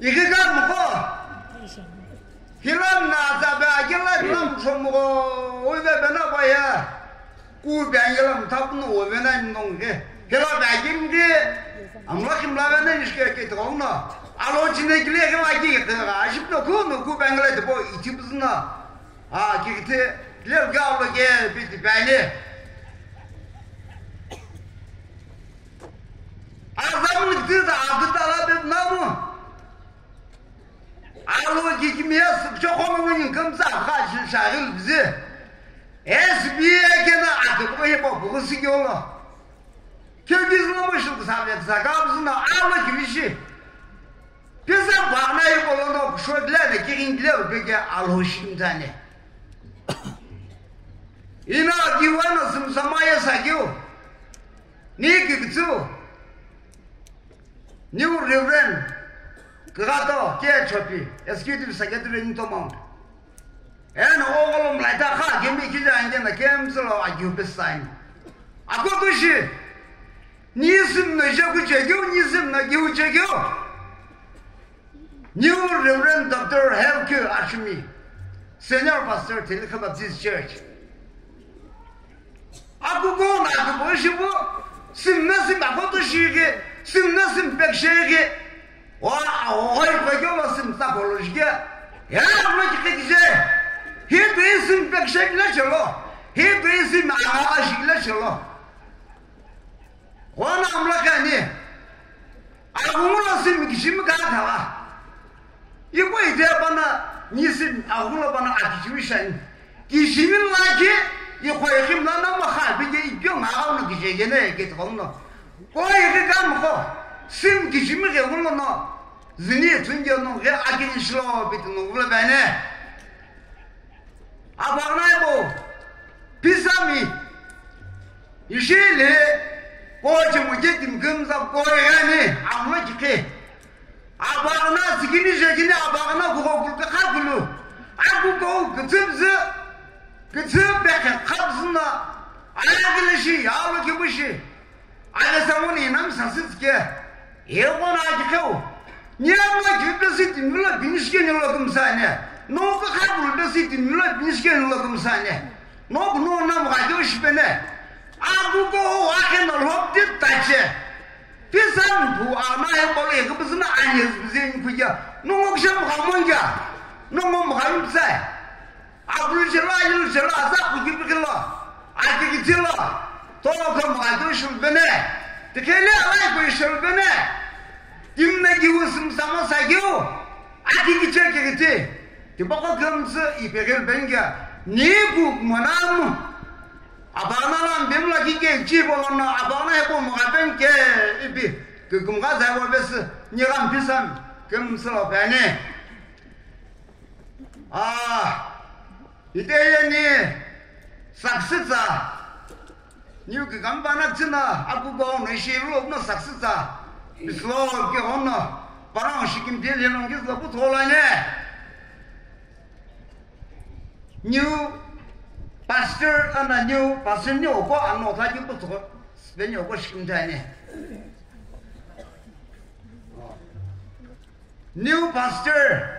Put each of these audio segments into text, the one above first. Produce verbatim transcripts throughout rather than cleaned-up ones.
Ighighi ka mqo. Hilam na tsa be akila hilam shomqo. Uve bena baya. Ku be angilam tapno uve na nongge. Hila be agimge. Amla kimla be na nishke ke tongna. Alo chine kile ke ma ki ke aship no ku no ku be angila de bo itibzna. A ki te le ga lo ke bi ti bane. Azam ni ti da adu tala be namu. Alo kikimiya sükcho khono wini kümtsa kha shi shaghil bizi. S B A kena aküpü hipau püghü sikyo lo. Khe bizi lo mo shil küsa ve küsa ka bizi no alo kivishi. Pisa bana hipau lono kusho gile ne kirin gile ro peke alo shi kimtane. Ina kiwa no sümsama ya sakyo. Ni kikitsu. New Reverend Kagato K Chopi, Executive Secretary Newton Mount. Eno ogolom laita kha kemi kija angena kemsilo agiu pesain. Ako tushi. Nisim no jaku chekeu, nisim no giu chekeu. New Reverend Doctor Helke Ashimi, Senior Pastor, Telikha Baptist Church. Akuko na akubo shibo, simna sim akoto shige, simna sim pek shige. Wa a oi ko yo sim ta bolo shige. Ya lo ki ke je. Hi be sim pek shige la chelo. Hi be sim a a shige la chelo. Wana amla kani. Agungu lo sim kishimi ka thawa. Ipo ide bana nisim agungu lo bana akishimi shani. Kishimi laki, ipo ikim la na ma kha bige ipyo nga au no kishegene ke tong no. Ko ike kam ko. Sim kishimi ke gulo no. Zini tunge no ge akin shlo bit no gulo bane. Abaghnaibo, pisami, ishi le, kochi muke timkümza koyani, amla kike. Abaghna sikini jekini abaghna kuko kulka kakulu. Aku ko kitsibzi, kitsib beke kabzna, ayakile shi, yalo kibushi. Ane samuni inam sasitske. Ego na kikeu. Ni ama kipe si timula binishke ni lokum sane. No ka kabul pe si timula binishke ni lokum sane. No no nam ga yo shipene. Agu ko wa ke no lop di tache. Pisan bu ama he ko e ko bizna ane bizin kuya. No ngok sham ga monja. No ngom ga yum sai. Abulu chelo, ayulu chelo, aza kukipi kilo, akiki chelo, tolo kama adu shulbene, tikele alai kui shulbene, timna giu simsama sagiu, akiki chekiki ti, tibako gamsu ipegel benga, ni bu manamu, abana lam bimla kike chi bolona, abana hebo magabenke ipi, kigumga zaiwa bes, ni ram pisam, gamsu lo bene. Ah, ite ye ni saksitsa. Niu ki kamba na tsina, aku go no ishi ru no saksitsa. Islo ki ono, parang shikim dil ye nong ki zla puthola ne. New pastor ana new pastor ni oko ano ta ki putho. Sven ni oko shikim ta ne. New pastor,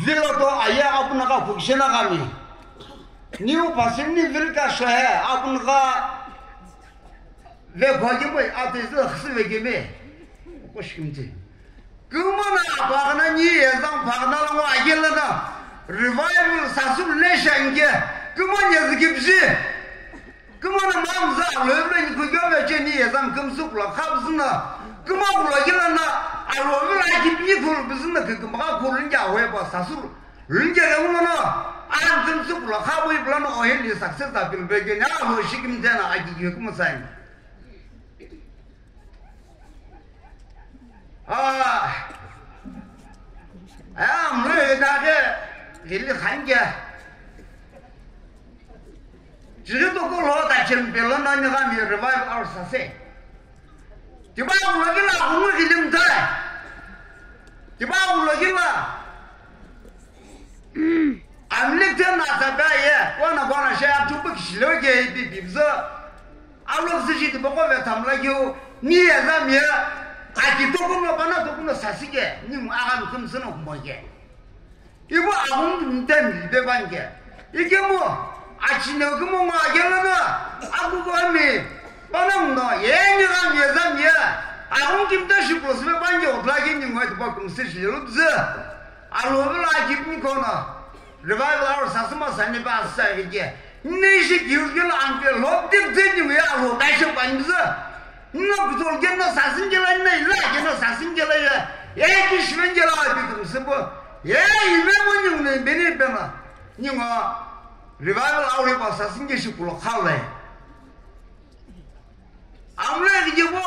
vilo to aya apunaka kukishena kami. New pastor ni vilka shohe apunaka ve khwagi moi ate zü khsü ve geme. Koshkimti. Kumana apagna ni ezam pagna lango agilana revival sasul ne shange. Kumanya zikipji. Kümana mamza lövle ni kujove cheni ezam kümsü kula khabzina. Küma kula gilana alo vila ki pi kul bizina ki kümaka kul nja we ba sasul. Lunja le uno no. An kümsü kula khabu iblana o heli success da bil bege na alo shikim tena aki yük musain. Ah. Am le ta ke gili khan ke. Jiri to ko lo ta chem pe lo na ni ga mi revive our sase. Tiba ulo gila umu gilim ta. Tiba ulo gila. Amlik te na ta ba ye. Wana wana she atu bik shilo ke bi bi zo. Alok ziji ti boko ve tamla kiu, ni ya zam ya, a Aki tokuno, pana tokuno sasike, ningu aghamlu kümsü no kumoke. Ipu aghungu mtemi lipe panke. Ikemu, achine kemu ngo akelana, akuko ami, pana muno, yeni gami, yezami ye. Aghungu kimta shi plus pe panke, otlaki ningu etipa kümsü shi lupzü. Alo vela kipni kono. Revival hour sasüma sani pa sa ke. Nishi kiu kila ampe lop dik dik ni ya lo kaisha panimzü. Nna kutol ke nna sasünkela, nna ila ke nna sasünkela ya. Ya ki shmenkela bi kum sebo. Ya ime mo ni ne beni bena. Ni ngo revival hour pa sasünke shi kulo khale. Amle ke bo.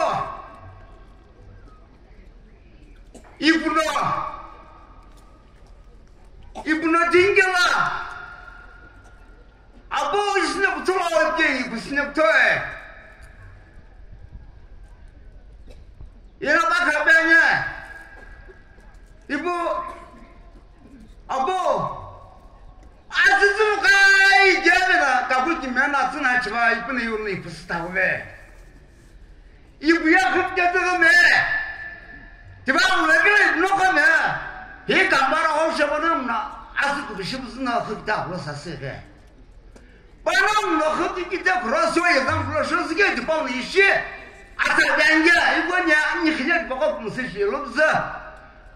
Ipuno. Ipuno tingela. Abo isine kutola oke, ipu sine kutoe. Ina baka benye. Ipu, abo, azizu kai jebela, kaku kimena tsina chiba, ipune yuni ipu sitawe. Ipu ya khüpke tügü me. Tiba ngulekele nokho me. Hi kambara ho shebana mna. Asu tu shibu zina khüpta lo sasege. Bana mna khüpki kite kura so ye zan kura so sige di pau ni shi. Ata dange, ibo nya ni khine bako kumsi shi lobza.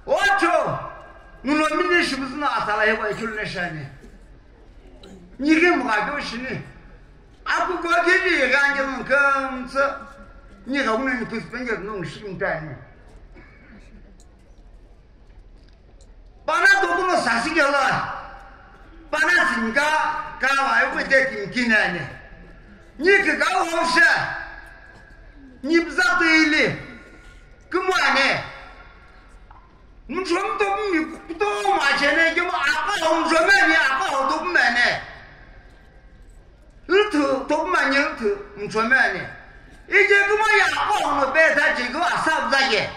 Ocho. Muno mini shibu zina atala ye ba ichul ne shani. Ni ke mga do shini. Aku ko kiti ganje mungkam tsa. Ni ga wuna ni pus penge nung shim tani. Pana to kuno sasi gela. Pana singa ka wa ai ko te kin kinane. Ni ke ga wo sha. Ni bza to ili. Kumane. Mchom to mi to ma chene ke ma apa mchom ni apa to mene. Lthu topumani lthu mchomani. Ije kuma ya kono peta chiku asab zage.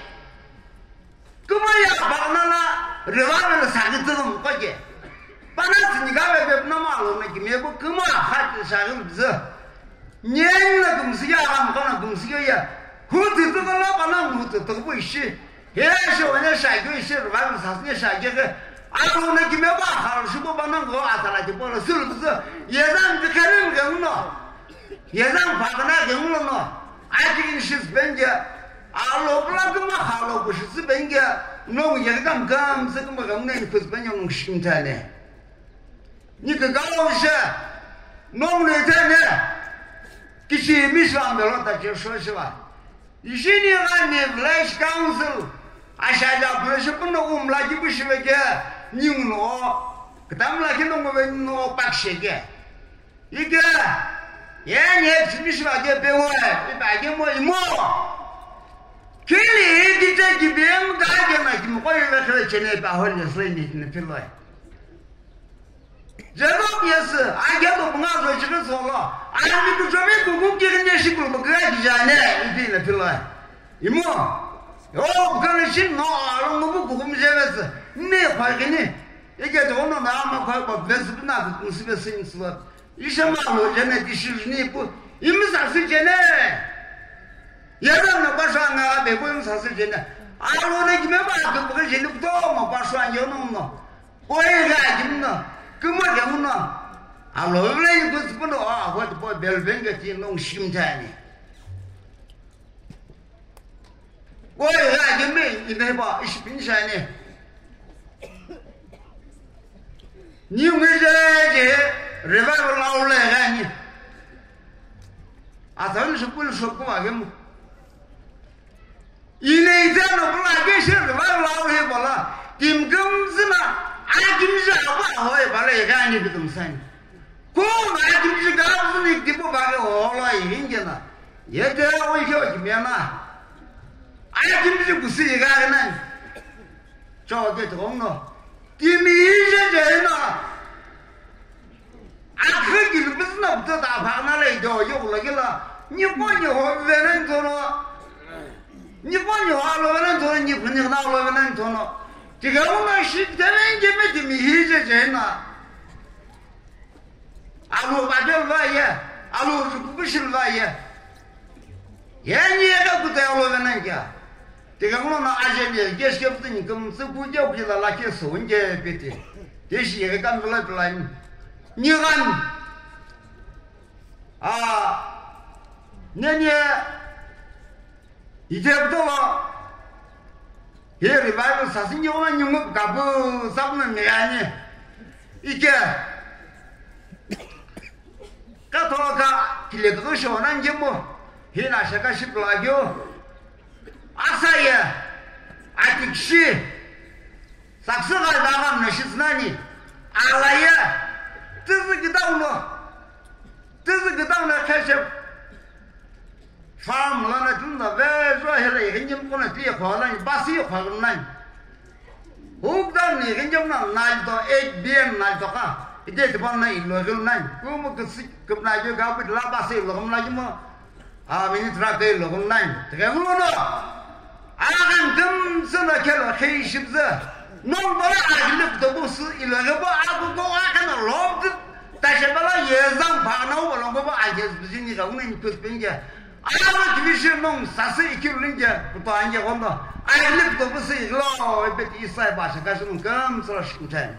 Kuma ya baknala revival sagi tugum koke. Pana siniga be be na malo na kime bu kuma hat sagi bzu. Nyen na kumsiya ram kana kumsiya ya. Hutu tugala pana mutu tubu ishi. He shi one shagyo ishi rüvami sasüne shagyo ke. Aro ne kime ba hal shubo bana ngo atala ki polo sulu kuzu. Yezan dikharin ge uno. Yezan pagana ge uno no. Aki in shis benge. Alo bla kuma halo kushis benge. No yegam gam se kuma gam ne kus benge no shimtane. Ni ke galo she, nong ne tene, kishi mi shwa mbelo ta che shwa shwa. Ishi ni ga ni village council, asha ja village puno um la ki bu shiwe ke, ni uno, kdam la ki no mo no pak she ke. Ike, ye ni chi mi shwa ke pe wo, i ba ke mo i mo. Kili i ki te ki bi em ga ke na ki mo ko i le kre che ne ba ho ni sle ni ne pe lo. Jeno piyesi, ageto bunga zo chiri solo, ani kuchomi kuku kiri ne shikulu bukira kijane, ipi na pilo. Imo, yo, bukana shin no, alo ngubu kuku mjevesi, ne kwa gini, ike to no na ama kwa kwa vesi bina kuku sibe sin silo. Isha ma lo jene di shiri ni pu, imsa si jene. Yada na basha nga be bu imsa si jene. Alo ne kime ba kuku jene to ma basha yo no no. Oye gha gimna, kuma gimna. Alo vle yuko sipuno, ah, what boy bel benga ti nong shim tani. Oye gha gimna, ine ba ish bin shani. Ni ngi je je revival la ole gani. Atan shukul shukuma gimna. Ine iteno bula ke shi rüvai lau he bala, tim gümzü na, a kimji aba hoi bala ye gani bidum san. Ko na a kimji gümzü ni tipo ba ke holo ye hinge na. Ye te o ke o kimya na. A kimji kusi ye gani nan. Cho ke to no. Timi je je na. Akha gilbizna bta ta phagna le do yo la gila. Ni ko ni ho venen tono. Ni ko ni ho lo venen tono, ni phani na lo venen tono. Tiga una shi tenen je me timi hi je je na. Alo ba de va ye. Alo ju ku shi va ye. Ye ni ye ka ku te lo venen ja. Tighenguno ajeli keshikepütü ni kümtsü kukeu kila lakhi sünge piti. Tishi yeghi kamzula pilani. Nighan. A, neni. Ithepütolo. Hi revival sasü nighono ningu kapu sapno meyani. Ike. Kathoka kileküghü shona njemu. Hina shaka shipla keu. Asaye, atikshi, saksügha daghamno shitsünani, alaye, tüzü küdauno, tüzü küdauno kheshe, farm lana tunda vejo hela ighinjim kona ti khwalani, basi khwalani. Hukdam ni ighinjim na naldo, eight B M naldo ka, ide tiban na ilo gil nani, kumu küsi, kumna jo gabu la basi ilo gumla jimo, A, minute ra kei logon nani. Tighenguno. Aghan kümtsü lo khelo khei shipüzü. Nongu bala aghili kutopu sü ilo ghebo agu go akhana lobdü. Tashe bala yezang phanau bala go ba ages bizini ga unen kus penge. Ama division nongu sasü ikilunge kuto ange gondo. Aghili kutopu sü ilo ebet isai ba shaka shunun kümtsü lo shikuchen.